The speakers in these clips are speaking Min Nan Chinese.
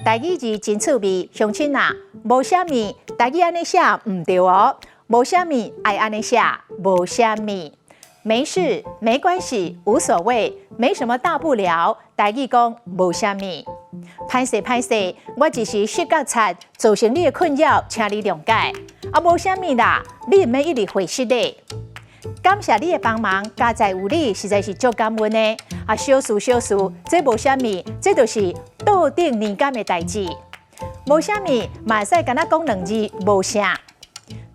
台語字真趣味，鄉親啊，無啥物，台語按呢寫毋對哦，無啥物愛按呢寫，無啥物，沒事，沒關係，無所謂，沒什麼大不了。台語講無啥物，歹勢歹勢，我一時失覺察，造成你的困擾，請你諒解。啊，無啥物啦，你毋免一直回失的。感謝你的幫忙，家在有你，實在是足感恩的。啊，小事小事，這無啥物，這就是桌頂年鑑的代誌。無啥物，嘛會使干焦講兩字，無啥。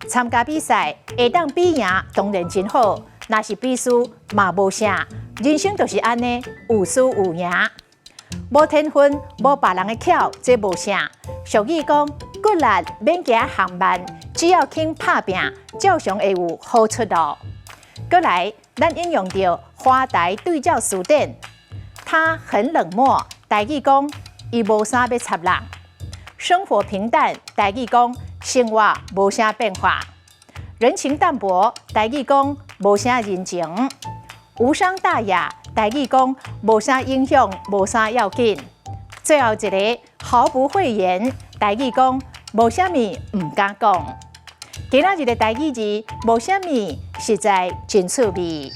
參加比賽會當比贏，當然真好。若是比輸嘛無啥，人生就是按呢，有輸有贏。無天分，無別人的巧，這無啥。俗語講，骨力免驚行慢，只要肯拍拚，照常會有好出路。閣來，咱引用著華台對照詞典，他很冷漠，台語講伊無啥欲插人。生活平淡，台語講生活無啥變化。人情淡薄，台語講無啥人情。無傷大雅，台語講無啥影響，無啥要緊。最後一个毫不諱言，台語講無啥物毋敢講。今仔日的台語字無啥物，實在真趣味。